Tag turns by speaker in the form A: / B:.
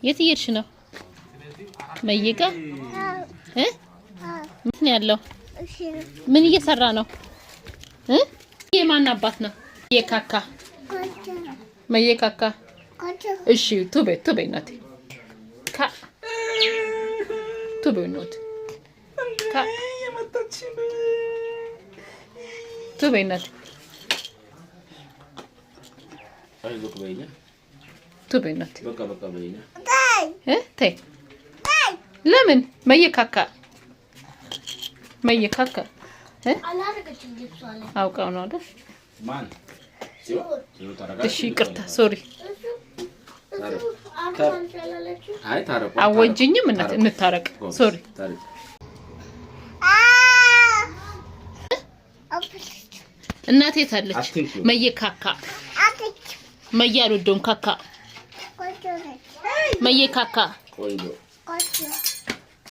A: የት እየሄድሽ ነው? መይጋ እ ምን ነው ያለው? ምን እየሰራ ነው? እ የማን አባት ነው? የካካ መየካካ። እሺ ቱቤ ቱቤ እናቴ ካ ቱቤ ኖት ካ ቱቤ እናቴ ቱቤ እናቴ እ ተይ ለምን መየካካ መየካካ እ አውቀው ነው አይደል? እሺ ይቅርታ sorry። አወጅኝም እናት እንታረቅ። Sorry። እናቴ የት አለች? መየካካ መየ አልወደውም። ካካ መየካካ።